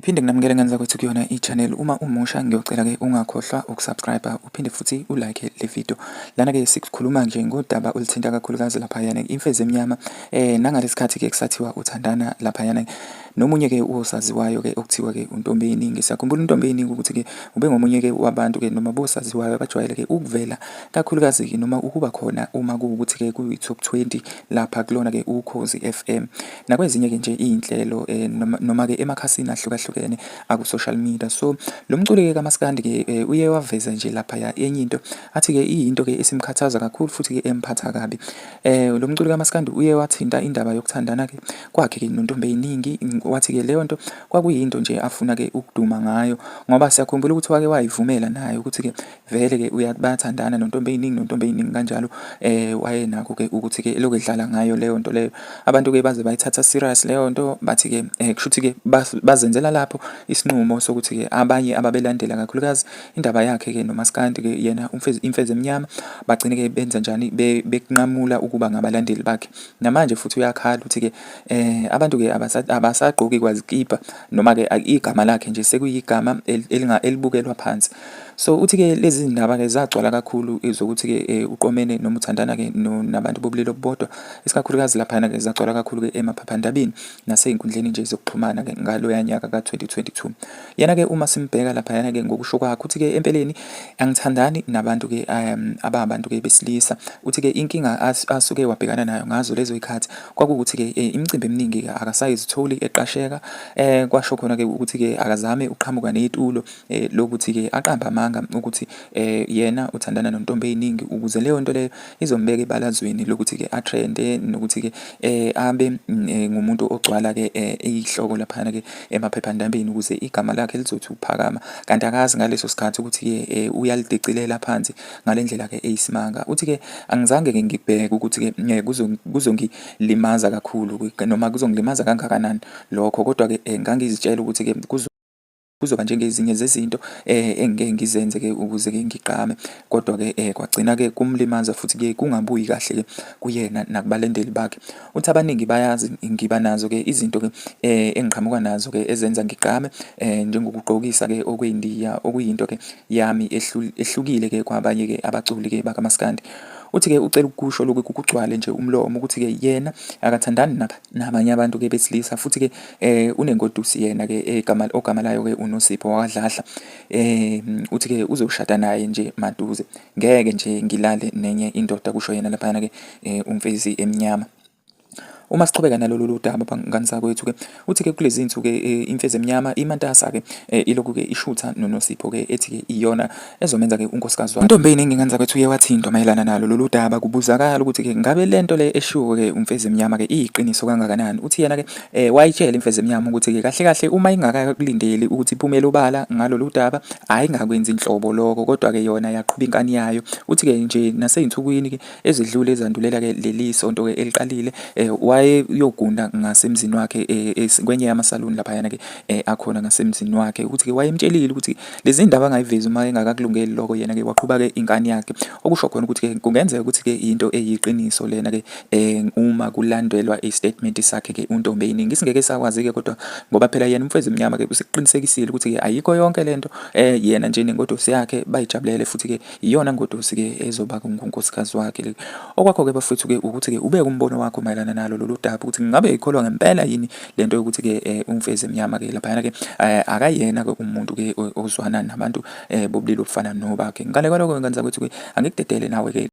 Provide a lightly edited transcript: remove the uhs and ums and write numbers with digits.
Ngiphinde nginamukele ngane zakwethu kuyona i-channel. Uma umusha ngiyocela-ke ungakhohlwa ukusubscribe uphinde futhi ulike le video. Lana-ke sikhuluma nje ngodaba oluthinta kakhulukazi laphayana imfezi emnyama nangalesikhathi-ke kusathiwa uthandana laphayana nomunye-ke osaziwayo-ke okuthiwa-ke uNtombi Eyiningi. Siyakhumbula uNtombi Eyiningi ukuthi-ke ubengomunye-ke wabantu-ke noma bosaziwayo abajwayele-ke ukuvela kakhulukazi-ke noma ukuba khona uma kuwukuthi-ke kuyi-top 20 lapha kulona-ke Ukhozi FM. Nakwezinye-ke nje iy'nhlelo noma-ke emakhasini ahlukahlukene aku-social media. So lo mculi-ke kaMaskandi-ke uye waveza nje laphaya enye into athi-ke iyinto-ke esimkhathaza kakhulu futhi-ke emphatha kabi. Lo mculi kaMaskandi uye wathinta indaba yokuthandana-ke kwakhe-ke nontombi ey'ningi, wathi-ke leyo nto kwakuyinto nje afuna-ke ukuduma ngayo ngoba siyakhumbula ukuthi wake wayivumela naye ukuthi-ke vele-ke bayathandana nontombi ey'ningi nontombi ey'ningi kanjalo. Wayenakho-ke ukuthi-ke elokhu edlala ngayo leyo nto leyo. Abantu-ke baze bayithatha serious leyo nto bathi-ke kushuthi-ke bazenzela lapho isinqumo sokuthi-ke abanye ababelandela kakhulukazi indaba yakhe-ke noMaskandi-ke yena Imfezi Emnyama bagcine-ke benza njani bekunqamula ukuba ngabalandeli bakhe. Namanje futhi uyakhala uthi-ke abantu-ke abasagqoki kwazikibha noma-ke igama lakhe nje sekuyigama elibukelwa phansi. So uthi-ke lezi zindaba-ke zagcwala kakhulu zokuthi-ke uqomene noma uthandana-ke nabantu bobulili obubodwa, isikakhulukazi laphayana-ke zagcwala kakhulu-ke emaphephandabeni nasey'nkundleni nje zokuxhumana-ke ngaloya nyaka ka-2022. Yena-ke uma simbheka laphayana-ke ngokusho kwakhe uthi-ke empeleni angithandani nabantu-ke ababantu-ke besilisa. Uthi-ke inkinga asuke wabhekana nayo ngazo lezo y'khathi kwakuwukuthi-ke imicimbi eminingi-ke akasayizitholi eqasheka. Kwasho khona-ke ukuthi-ke akazame ukuqhamuka ney'tulo lokuthi-ke aqambe amanga ukuthi yena uthandana nontombi ey'ningi ukuze leyo nto leyo izombeka ebalazweni lokuthi-ke atrende nokuthi-ke abe ngumuntu ogcwala-ke ihloko laphayana-ke emaphephandabeni ukuze igama lakhe lizothi ukuphakama. Kanti akazi ngaleso sikhathi ukuthi-ke uyalidicilela phansi ngale ndlela-ke eyisimanga. Uthi-ke angizange-ke ngikubheke ukuthi-ke kuzongilimaza kakhulu noma kuzongilimaza kangakanani lokho, kodwa-ke ngangizitshela ukuthi-ke kuzoba njengezinye zezinto engike ngizenze-ke ukuze-ke ngigqame. Kodwa-ke kwagcina-ke kumlimaza futhi-ke kungabuyi kahle-ke kuyena nakubalandeli bakhe. Uthi abaningi bayazi ngiba nazo-ke izinto-ke engiqhamuka nazo-ke ezenza ngigqame njengokugqokisa-ke okwendiya okuyinto-ke yami ehlukile-ke kwabanye-ke abaculi-ke bakamaskandi. Uthi-ke ucela ukusho lokhu kugcwale nje umlomo ukuthi-ke yena akathandani nabanye abantu-ke besilisa futhi-ke unengodusi yena-ke egama ogama layo-ke uNosipho wakwaDladla. Uthi-ke uzoshada naye nje maduze. Ngeke nje ngilale nenye indoda kusho yena laphayana-ke uMfezi Emnyama. Uma siqhubeka nalolu daba bangani zakwethu-ke, uthi-ke kulezi zinsuku-ke Imfezi Emnyama imatasa-ke ilokhu-ke ishutha noNosipho-ke ethi-ke iyona ezomenza-ke unkosikazi wakhe. Intombi eyiningi ngane zakwethu uye wathintwa mayelana nalo lolu daba kubuzakala ukuthi-ke ngabe le nto le eshiwo-ke uMfezi Emnyama-ke iyiqiniso kangakanani. Uthi yena-ke wayitshela Imfezi Emnyama ukuthi-ke kahle kahle uma ingakakulindeli ukuthi iphumele obala ngalolu daba ayingakwenzi nhlobo lokho, kodwa-ke yona yaqhuba inkani yayo. Uthi-ke nje nasey'nsukwini-ke ezidlule ezandulela-ke leli sonto-ke eliqalile wayeyogunda ngasemzini wakhe kwenye yamasaluni laphayana-ke akhona ngasemzini wakhe. Ukuthi-ke wayemtshelile ukuthi lezi ndaba angayivezi uma engakakulungeli lokho, yena-ke waqhuba-ke inkani yakhe. Okusho khona ukuthi-ke kungenzeka ukuthi-ke into eyiqiniso lena-ke uma kulandelwa istatement sakhe-ke uNtombi Eyiningi. Singeke sakwazi-ke kodwa ngoba phela yena uMfezi Mnyama-ke usekuqinisekisile ukuthi-ke ayikho yonke lento yena nje nengoduso yakhe bayijabulele futhi-ke iyona ngodusi-ke ezoba ngunkosikazi wakhe le. Okwakho-ke bafowethu-ke ukuthi-ke ubeke umbono wakho mayelana nalo lolu daba ukuthi ngabe ikholwa ngempela yini lento yokuthi-ke uMfezi Mnyama-ke laphayana-ke akayena-ke umuntu-ke ozwana nabantu bobulili obufana nobakhe. Ngale kwalokho ngane zakwethu-ke angikudedele nawe-ke.